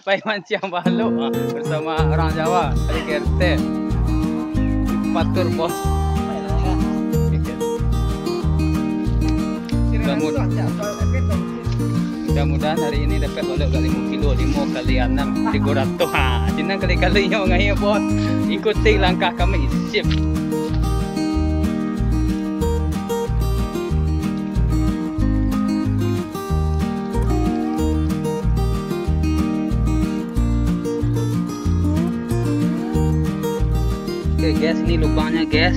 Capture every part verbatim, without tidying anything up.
Pai manciang balok, ah, bersama orang Jawa, dari K R T. Patur, bos. Mudah-mud-, mudah-mudahan hari ini dapat balok agak limo kilo, limo kali anam, tigo ratus. Ha, sinan kali-kali nyo ngai, bos. Ikuti langkah kami. Sip. Oke, guys, ini lubangnya, guys.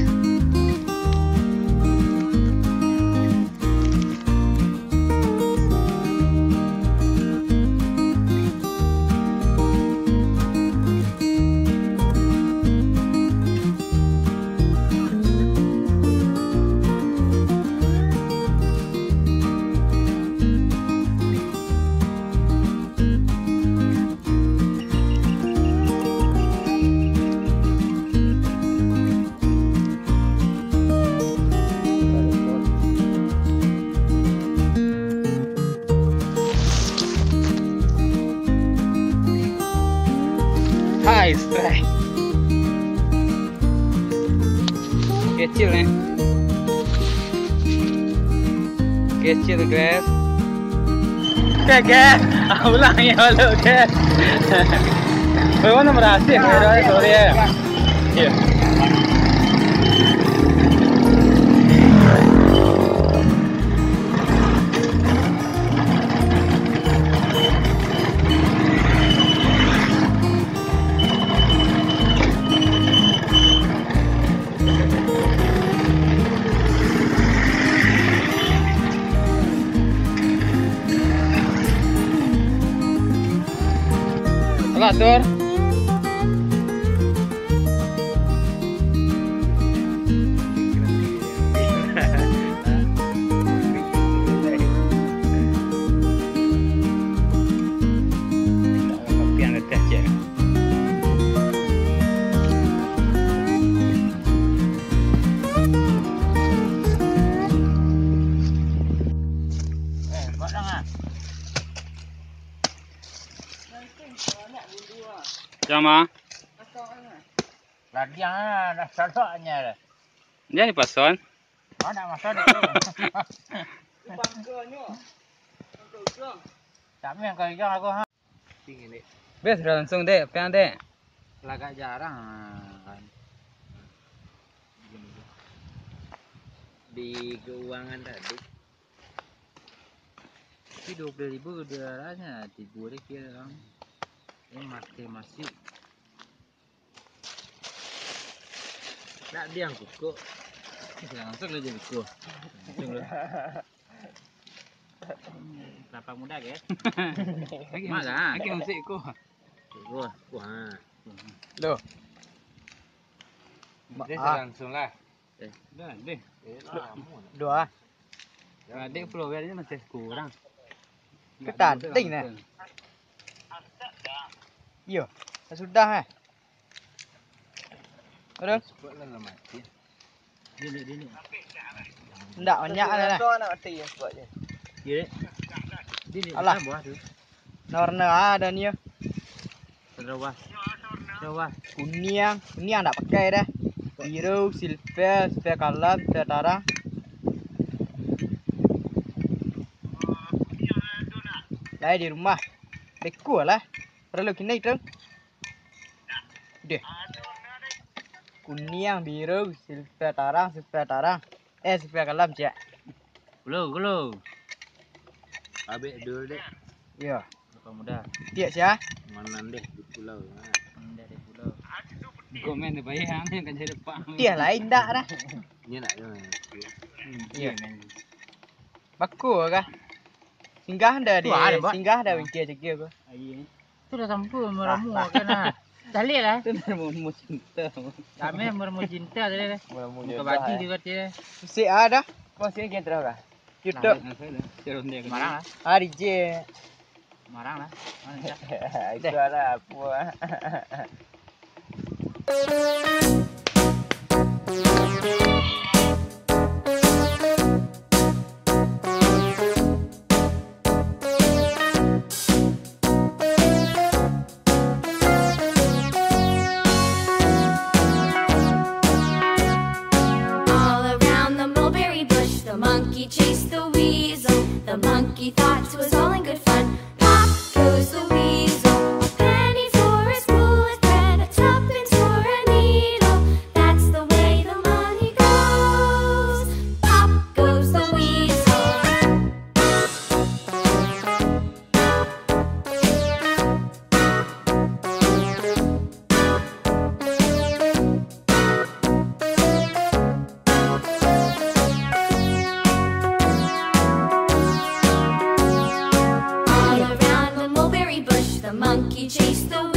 Hai, strike. Kecil, eh. Kecil, guys. Oke, guys. Ulang ya, balik, guys. Bagaimana berhasil? Ya, sorry, ya. Iya. Alah, Tur. Sama. Ladiang lah, dah sadaknya dah. Jan dipason. Mana maso tu? Kami yang kerja aku, ha. Bes, dah langsung, Dek. Pian, Dek. Lagak jarang, kan. Di keuangan tadi. Tapi dua puluh ribu kedengarannya, tibo deh kira orang. Ini masih, masih. Nak diang kukuh. Langsung lah jadi kuah. Langsung lah. Kelapa muda, guys. Lagi Mak masih, lah. Lagi masih kuah. Kuah, kuah. Loh. Dia ah, langsung lah. Eh. Dah, deh. Dua. Adik pulau biar aja masih kurang. Ketanding, nah. Iyo, sudah, eh. Aduh. Ndak banyak lah. Alah. Alah. Warna ada ni, yo. Kuniang, kuniang ndak pakai dah. Biru, silver, silver kalam, silver tarang. Lai di rumah. Beko lah. Paralu kinai tu. Deh. Kuniang, biru, silver tarang, silver tarang. Eh, silver kalam, ciek. Kulo, kulo. Abek dulu, Dek. Iyo. Kelapa muda. Tiak sia? Manan deh di pulau. Manan deh di pulau. Komen deh, bayang kan jadi pang. Tiak lain dak dah. Ini nak. Iyo. Bako kah? Singgah dah di, singgah dah bingkih cegil ko. Ayo. Tu dah sampai meramu kan, ah. Calik lah. Tu dah meramu cinta. Kami meramu cinta tadi dah. Meramu jodoh, baju eh. Juga dia. Musik ada. Musik lagi terus kah? YouTube. Marang lah. Ah, D J. Marang lah. Itu lah apa. He thought it was all in good fun. Pop goes the weasel, a penny for a spool, a thread, a tuppence for a needle. That's the way the money goes. Pop goes the weasel. All around the mulberry bush, the monkey chased the